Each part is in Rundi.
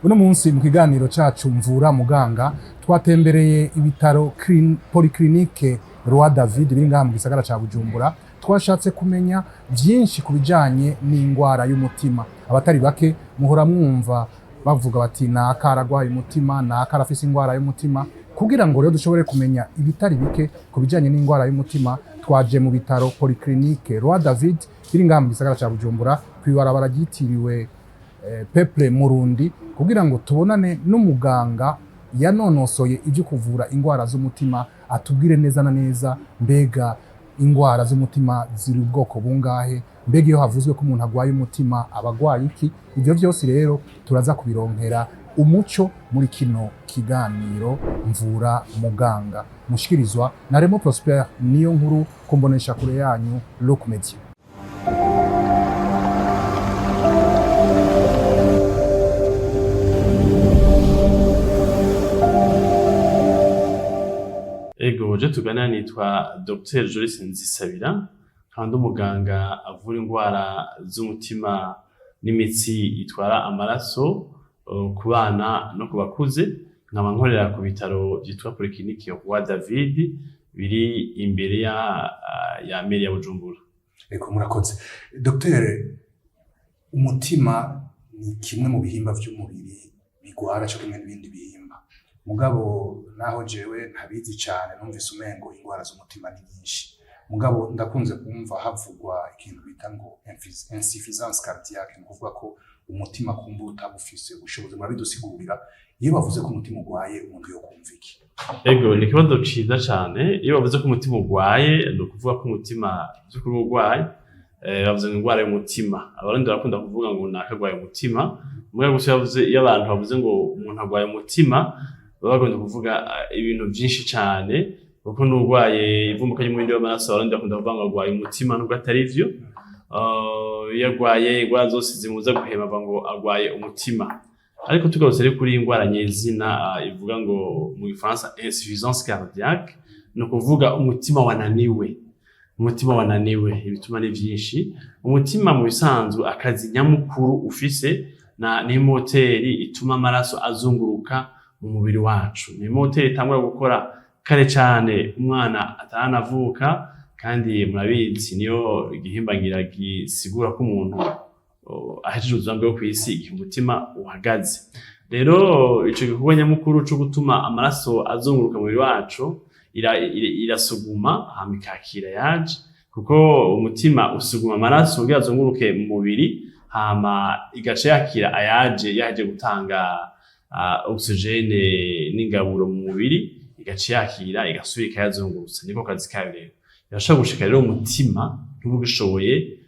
Uno munsi mu kiganiro cacu Mvura Muganga twatembereye ibitaro Polyclinique Roi David biri ngaha mu gisagara ca Bujumbura. Twashatse kumenya vyinshi ku bijanye n'ingwara y'umutima. Abatari bake muhora mwumva bavuga bati naka aragwaye umutima, naka arafise ingwara y'umutima. Kugira ngo rero dushobore kumenya ibitari bike ku bijanye n'ingwara y'umutima, twaje mu bitaro Polyclinique Roi David biri ngaha mu gisagara ca Bujumbura, kw'ibarabara ryitiriwe Peuple Murundi, kugira ngo tubonane n'umuganga yanonosoye ibyo kuvura ingwara z'umutima, atubwire neza na neza mbega ingwara z'umutima ziri ubwoko bungahe, mbega iyo havuzwe ko umuntu agwaye umutima aba agwaye iki. Ibyo byose rero turaza kubironkera umuco muri kino kiganiro Mvura Muganga, mushikirizwa na Remo Prosper Niyo Nkuru kumbonesha kure yanyu Look Media. Ego, je tugana nitwa Dr Joyce Nzisabira, nkaba ndi umuganga avura indwara z'umutima n'imitsi itwara amaraso ku bana no ku bakuze, nkaba nkorera ku bitaro vyitwa Polyclinique Roi David biri imbere ya mairie ya Bujumbura. Ego, murakoze Dr. Umutima ni kimwe mu bihimba vy'umubiri bigwara co kimwe n'ibindi bihimba, mugabo naho jewe ntabizi cane, numvise umengo ingwara z'umutima ni nyinshi, mugabo ndakunze kumva havugwa ikintu bita ngo insuffisance cardiaque, ni ukuvuga ko umutima kumva utaba ufise ubushobozi. Murabidusigurira? Iyo bavuze ko umutima ugwaye, umuntu yo kumva iki? Ego, ni ikibazo ciza cane. Iyo bavuze ko umutima ugwaye, ni ukuvuga ko umutima vy'ukuri uba ugwaye. Bavuze ngo ingwara y'umutima. Abarundi barakunda kuvuga ngo naka agwaye umutima. Mugabo gusa iyo abantu bavuze ngo umuntu agwaye umutima, baba bagomba kuvuga ibintu vyinshi cane, kuko n'urwaye ivumbuka ry'umurindi w'amaraso, abarundi bakunda kuvuga ngo agwaye umutima, nubwo atari vyo. Iyo agwaye ingwara zose zimubuza guhema, bavuga ngo agwaye umutima. Ariko tugarutse rero kuri iyi ngwara nyezina, ivuga ngo mu gifaransa insuffisance cardiaque, ni ukuvuga umutima wananiwe. Umutima wananiwe, ibituma ni vyinshi. Umutima mu bisanzwe akazi nyamukuru ufise na ni moteri ituma amaraso azunguruka mu mubiri wacu. Ni moteri itangura gukora kare cane umwana ataranavuka, kandi murabizi niyo igihimba ngira gisigura ko umuntu ahejeje ubuzima bwe kw'isi igihe umutima uhagaze. Rero ico gikorwa nyamukuru co gutuma amaraso azunguruka mu mubiri wacu, irasuguma hama ikakira yaje, kuko umutima usuguma amaraso kugira azunguruke mu mubiri, hama igaca yakira ayaje yaje gutanga oxygène n'ingaburo mu mubiri, igaca yakira igasubira ikayazungurutsa. Niko kazi kayo. Rero irashobora gushika rero umutima ntuba ugishoboye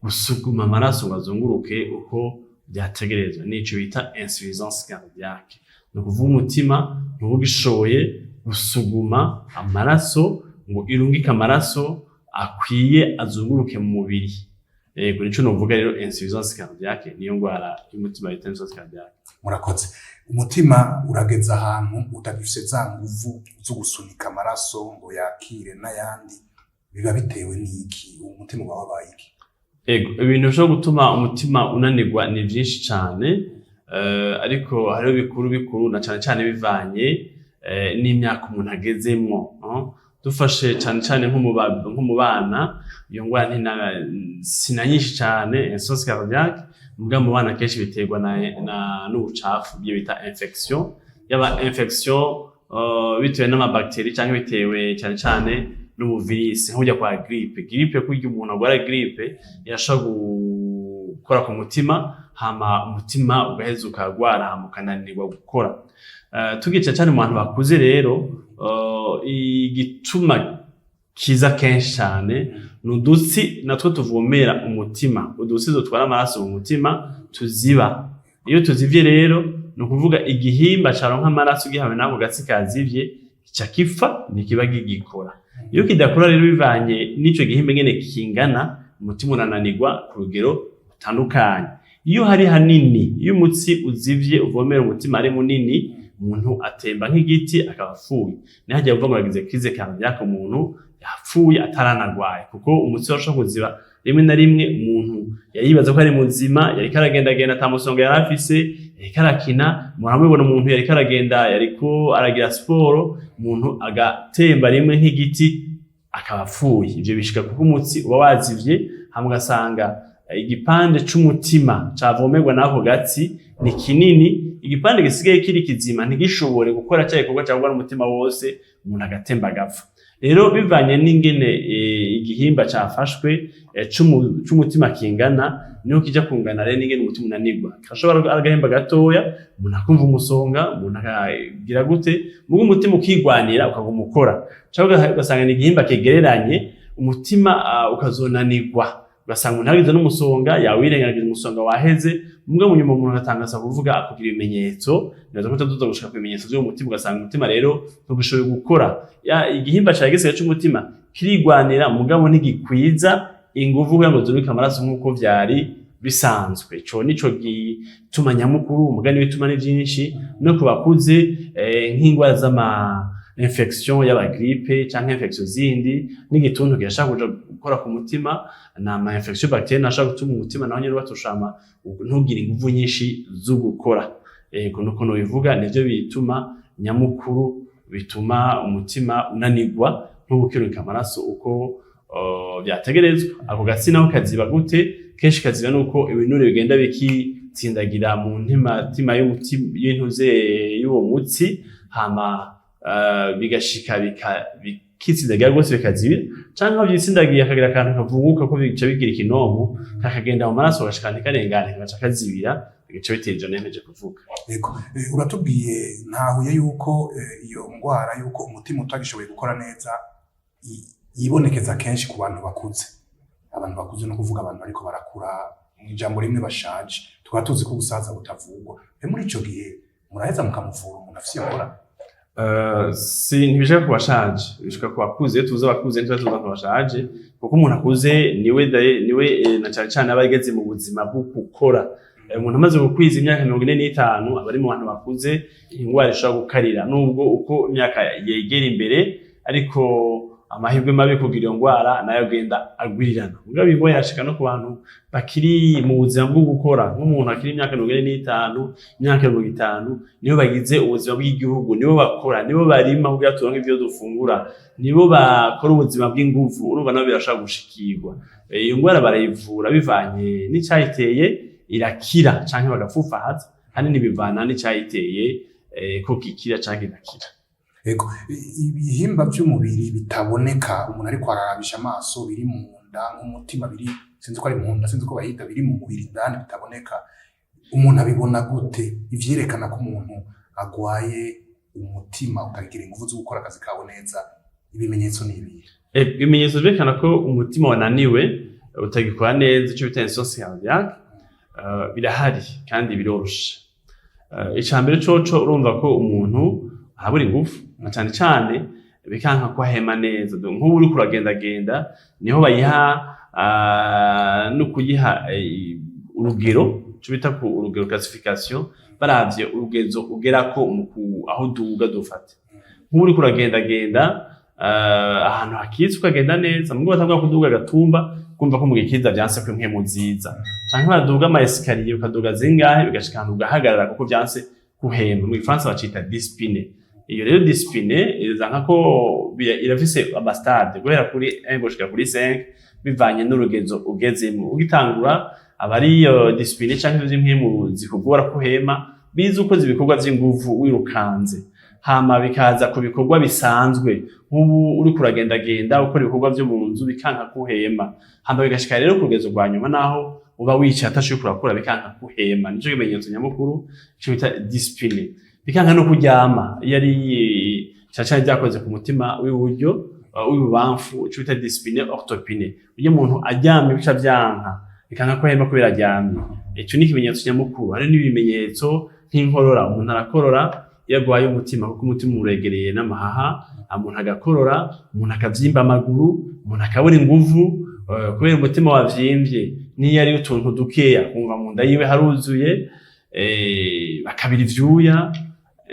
gusuguma amaraso ngo azunguruke uko vyategerezwa, nico bita insuffisance cardiaque. Ni ukuvuga umutima ntuba ugishoboye gusuguma amaraso ngo irungike amaraso akwiye azunguruke mu mubiri. Yego, nico novuga rero insuffisance cardiaque, niyo ngwara y'umutima bita insuffisance cardiaque. Murakoze. Umutima urageza ahantu utagifise za nguvu zo gusunika amaraso ngo yakire n'ayandi, biba bitewe n'iki? Umutima uba wabaye iki? Ego, ibintu bishobora gutuma umutima unanirwa ni vyinshi cane, ariko hariho bikuru bikuru, na cane cane bivanye n'imyaka umuntu agezemwo. Dufashe cane cane nko mu bana, iyo ngwara sina nyinshi cane insuffisance cardiaque, muga mu bana kenshi biterwa na n'ubucafu, ibyo bita infection, yaba infection bitewe n'amabactéries canke bitewe cane cane n'ubuvirisi, nko kurya kwa grippe. Grippe, kurya umuntu agwara grippe irashobora gukora ku mutima, hama umutima ugaheza ukagwara, hama ukananirwa gukora. Tugiye cane cane mu bantu bakuze rero, igituma kiza kenshi cane ni udutsi natwo tuvomera umutima, udutsi dutwara amaraso mu mutima tuziba. Iyo tuzivye rero, ni ukuvuga igihimba caronka amaraso gihawe n'ako gatsi kazivye kica gipfa, ntikiba kigikora. Iyo kidakora rero, bivanye n'ico gihimba ingene kingana, umutima urananirwa ku rugero rutandukanye. Iyo hari hanini, iyo umutsi uzivye uvomera umutima ari munini, umuntu atemba nk'igiti akaba apfuye. Niho hagiye kuvuga ngo yagize crise cardiaque, umuntu yapfuye ataranagwaye, kuko umutsi urashobora kuziba rimwe na rimwe umuntu yayibaza ko ari muzima, yariko aragendagenda, ata musonga yari afise, Yariko arakina, muramubona umuntu yariko aragenda, yariko aragira siporo, umuntu agatemba rimwe nk'igiti, akaba apfuye. Ivyo bishika kuko umutsi uba wazivye, hama ugasanga igipande c'umutima cavomerwa n'ako gatsi ni kinini, igipande gisigaye kiri kizima ntigishobore gukora ca gikorwa cagwa n'umutima wose, umuntu agatemba agapfa. Rero bivanye n'ingene igihimba cafashwe c'umutima kingana, niho kija kungana rero n'ingene umutima unanirwa. Kashobora ari agahimba gatoya, umuntu akumva umusonga, umuntu akagira gute, muga umutima ukigwanira, ukaguma ukora, canke ugasanga ni igihimba kegereranye, umutima ukazonanirwa, ugasanga umuntu yagize n'umusonga, yawirengagiza, umusonga waheze, muga mu nyuma umuntu agatangaza kuvuga, akugira ibimenyetso. Nibaza ko tuza gushika ku bimenyetso vy'uwo mutima. Ugasanga umutima rero ntugishoboye gukora, ya igihimba ca gisigaye c'umutima kirigwanira, mugabo ntigikwiza inguvu kugira ngo zurike amaraso nk'uko vyari bisanzwe. Ico nico gituma nyamukuru. Umugani wituma ni vyinshi no ku bakuze, nk'ingwara z'ama infection, y'aba grippe canke infection zindi, n'igituntu kirashaka kuja gukora ku mutima, n'ama infection bactérienne ashaka gutuma umutima nawo nyene batoshama, ntugire inguvu nyinshi zo gukora. Ego, nuko nobivuga, nivyo bituma nyamukuru bituma umutima unanirwa, ntubukirunka amaraso uko vyategerezwa. Ako gatsi naho kaziba gute? Kenshi kaziba nuko ibinure bigenda bikitsindagira mu ntimatima y'umutima, y'intuze y'uwo mutsi, hama bigashika bikitsindagira rwose, bikazibira, canke aho vyitsindagiye akagira akantu kavunguka ko bica bigira ikinomo, kakagenda mu maraso, gashika ntikarengane, kagaca kazibira, bigaca bitera ivyo nemeje kuvuga. Yego, uratubwiye, ntahuye yuko iyo ngwara yuko umutima utagishoboye gukora neza yibonekeza kenshi ku bantu bakuze. Abantu bakuze no kuvuga abantu bariko barakura, mu ijambo rimwe bashaje. Tukaba tuzi ko ubusaza butavugwa. Mbe muri ico gihe muraheza mukamuvura umuntu afise iyo ngorane? Si ntibishika ku bashaje, bishika ku bakuze. Iyo tuvuze abakuze, ntituba tuvuze ku bashaje, kuko umuntu akuze niwe niwe na cane cane aba ageze mu buzima bwo gukora. Umuntu amaze gukwiza imyaka 45 aba ari mu bantu bakuze ingwara ishobora gukarira, nubwo uko imyaka yegera imbere ariko amahirwe mabi kugira iyo ngwara nayo agenda agwirirana. Mugabo ingwara yashika no ku bantu bakiri mu buzima bwo gukora, nk'umuntu akiri imyaka 45, imyaka 50, nibo bagize ubuzima bw'igihugu, nibo bakora, nibo barima kugira turonke ivyo dufungura, nibo bakora ubuzima bw'inguvu. Urumva nabo birashobora gushikirwa. Iyo ngwara barayivura bivanye n'icayiteye, irakira canke bagapfufahaza. Hanini bivana n'icayiteye, ko gikira canke idakira. Ego, ibihimba vy'umubiri bitaboneka umuntu ariko ararabisha amaso, biri mu nda nk'umutima, biri, sinzi ko ari mu nda, sinzi ko bahita, biri mu mubiri indani bitaboneka, umuntu abibona gute? Ivyerekana ko umuntu agwaye umutima utagira inguvu zo gukora akazi kawo neza, ibimenyetso ni ibihe? Ibimenyetso vyerekana ko umutima wananiwe, utagikora neza, ico bita insuffisance cardiaque, birahari kandi biroroshe. Ica mbere coco, urumva ko umuntu arabura ingufu, na cane cane bikanka ko ahema neza. Donc, nk'ubu uriko uragendagenda, niho bayiha no kuyiha urugero, ico bita ku urugero, classification, baravye urugezo ugerako mu aho uduga. Dufate nk'ubu uriko uragendagenda ahantu hakitse, ukagenda neza, mugabo batangura kuduga agatumba, kumva ko mu gikiza vyanse ko impwemu ziza, canke baduga ama escalier, ukaduga zingahe, bigashika ahantu ugahagarara kuko vyanse guhema. Mu gifaransa bacita dyspnée. Iyo rero dyspnée iza nkako irafise ama stade guhera kuri 1 gushika kuri 5, bivanye n'urugezo ugezemo. Ugitangura aba ari iyo dyspnée canke ivy'impwemu zikugora kuhema, biza ukoze ibikorwa vy'inguvu, wirukanze, hama bikaza ku bikorwa bisanzwe, nk'ubu uriko uragendagenda, ukora ibikorwa vyo mu nzu, bikanka kuhema, hama bigashika rero ku rugezo rwa nyuma naho uba wicaye atashoboye kurakora, bikanka kuhema. Nico kimenyetso nyamukuru, ico bita dyspnée. Bikanka no kuryama iyo ari cane cane vyakoze ku mutima w'iburyo, w'ibubamfu, ico bita dyspnée orthopnée. Iyo umuntu aryamye bica vyanka, bikanka ko ahema kubera aryamye. Ico ni ikimenyetso nyamukuru. Hari n'ibimenyetso nk'inkorora. Umuntu arakorora iyo agwaye umutima, kuko umutima uregereye n'amahaha. Umuntu agakorora, umuntu akavyimba amaguru, umuntu akabura inguvu kubera umutima wavyimbye. N'iyo ari utuntu dukeya, kumva mu nda yiwe haruzuye, bakabira ivyuya.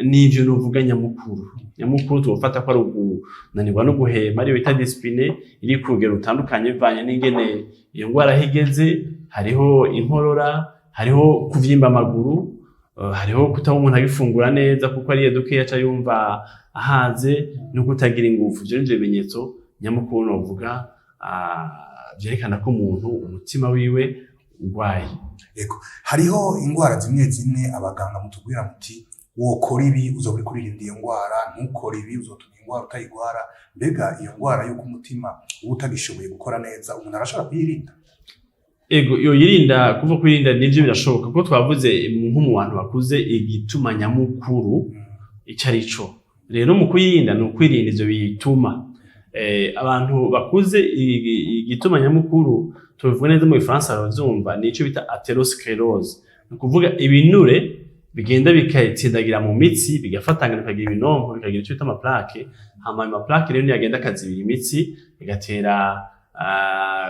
N'ivyo novuga nyamukuru. Nyamukuru twofata ko ari ugunanirwa no guhema, ariyo bita dyspnée, iri ku rugero rutandukanye bivanye n'ingene iyo ngwara aho igeze. Hariho inkorora, hariho kuvyimba amaguru. Hariho kutaba umuntu agifungura neza kuko ariye dukeya aca yumva ahaze, no kutagira ingufu. Ivyo nivyo bimenyetso nyamukuru novuga vyerekana ko umuntu umutima wiwe urwaye. Ego, hariho ingwara zimwe zimwe abaganga mutubwira muti wokora ibi uzoba uriko uririnda iyo ngwara, ntukore ibi uzotuma ingwara utayigwara. Mbega iyo ngwara yuko umutima uba utagishoboye gukora neza, umuntu arashobora kuyirinda? Ego, yo yirinda, kuva kwirinda nivyo birashoboka, kuko twavuze nko mu bantu bakuze igituma nyamukuru ico arico. Rero mu kuyirinda ni ukwirinda ivyo biyituma. Abantu bakuze igituma nyamukuru, tubivuga neza mu gifaransa baravyumva, nico bita athérosclérose. Ni ukuvuga ibinure bigenda bikatsindagira mu mitsi, bigafatangana, bikagira ibinompo, bikagira ico bita ama plaques. Hama ayo ma plaques rero niyo agenda akazibira imitsi, bigatera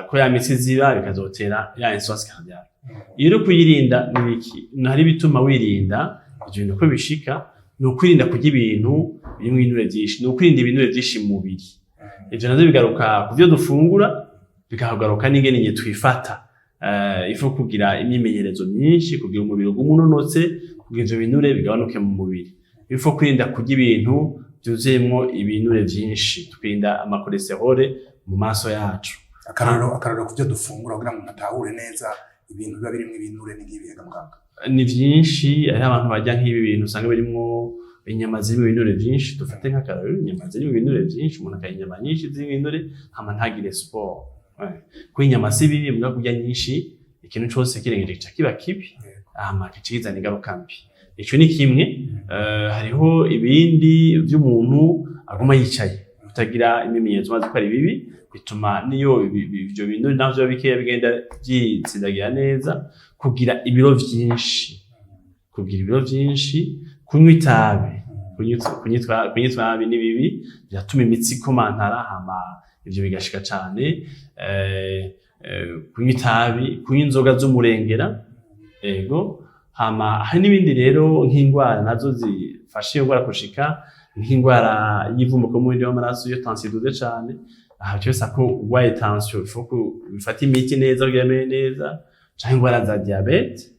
ko ya mitsi iziba, bikazotera ya insuffisance cardiaque. Iyo uri kuyirinda ni iki? Hari ibituma wirinda ivyo bintu ko bishika. Ni ukwirinda kurya ibintu birimwo ibinure vyinshi, ni ukwirinda ibinure vyinshi mu mubiri. Ivyo navyo bigaruka ku vyo dufungura, bikagaruka n'ingene nye twifata. Il faut kugira imyimenyerezo myinshi kugira umubiri ugume unonotse, kugira ivyo binure bigabanuke mu mubiri. Il faut kwirinda kurya ibintu vyuzuyemwo ibinure vyinshi, tukirinda ama cholestérol mu maso yacu. Akarorero ku byo dufungura kugira ngo umuntu atahure neza ibintu biba birimwo ibinure ni nk'ibihe ga muganga? Ni vyinshi. Hariho abantu barya nk'ibi bintu usanga birimwo inyama zirimwo ibinure vyinshi. Dufate nk'akarorero inyama zirimwo ibinure vyinshi, umuntu akarya inyama nyinshi zirimwo ibinure hama ntagire sport. Kuko inyama si bibi, muga kurya nyinshi, ikintu cose kirengeje gica kiba kibi, hama kica kizana ingaruka mbi. Ico ni kimwe. Hariho ibindi vy'umuntu aguma yicaye, kutagira imyimenyerezo, maze ko ari bibi, bituma niyo ivyo bintu navyo bikeya bigenda vyitsindagira neza. Kugira ibiro vyinshi, kugira ibiro vyinshi, kunywa itabi, kunywa itabi ni bibi, biratuma imitsi ikomantara, hama ivyo bigashika cane. Kunywa itabi, kunywa inzoga z'umurengera, ego. Hama hari n'ibindi rero nk'indwara nazo zifasha iyo ndwara gushika, nk'indwara y'ivumbuka y'umurindi w'amaraso, iyo tension iduze cane. Aha cyose ko urwaye tension, il faut ko ufata imiti neza kugira amere neza, canke indwara za diabète,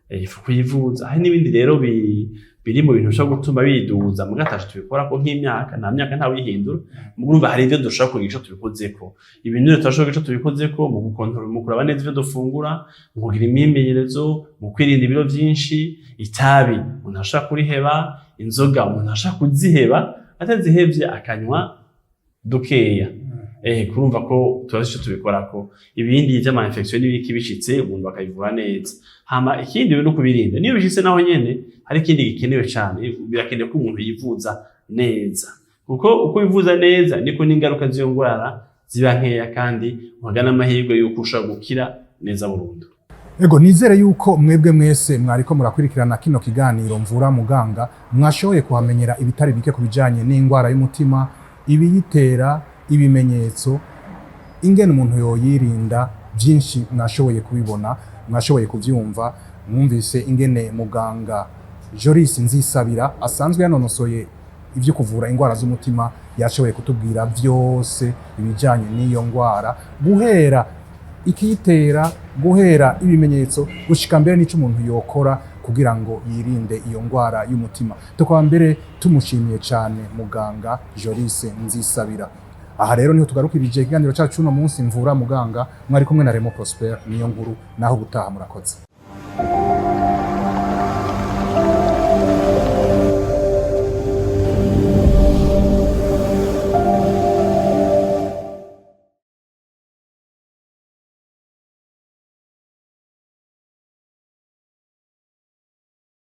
il faut kuyivuza. Hari n'ibindi rero biri mu bintu bishobora gutuma biduza, muga ataco tubikorako, nk'imyaka, nta myaka ntawihindura. Mugabo urumva hari ivyo dushobora kugira ico tubikozeko. Ibinure turashobora kugira ico tubikozeko mu gukontorora, mu kuraba neza ivyo dufungura, mu kugira imyimenyerezo, mu kwirinda ibiro vyinshi. Itabi umuntu ashobora kuriheba, inzoga umuntu ashobora kuziheba, atazihevye akanywa dukeya. Kurumva ko turazi ico tubikorako. Ibindi vy'ama infection n'ibiki bishitse, umuntu bakabivura neza. Hama ikindi no kubirinda, niyo bishitse naho nyene hari ikindi gikenewe cane: birakenewe ko umuntu yivuza neza, kuko uko wivuza neza niko n'ingaruka z'iyo ndwara ziba nkeya, kandi uhagana amahirwe yuko ushobora gukira neza burundu. Ego, nizere yuko mwebwe mwese mwariko murakurikirana kino kiganiro Mvura Muganga mwashoboye kuhamenyera ibitari bike ku bijanye n'indwara y'umutima, ibiyitera, ibimenyetso, ingene umuntu yoyirinda. Byinshi mwashoboye kubibona, mwashoboye kuvyumva. Mwumvise ingene muganga Joris Nzisabira asanzwe yanonosoye ibyo kuvura indwara z'umutima yashoboye kutubwira byose ibijanye n'iyo ndwara, guhera ikiyitera, guhera ibimenyetso, gushika mbere n'ico umuntu yokora kugira ngo yirinde iyo ndwara y'umutima. Tukaba mbere tumushimiye cyane muganga Joris Nzisabira. Aha rero niho tugarukirije ikiganiro cyacu uno munsi Mvura Muganga. Mwari kumwe na Remo Prosper Niyo Nkuru. Naho gutaha, murakoze.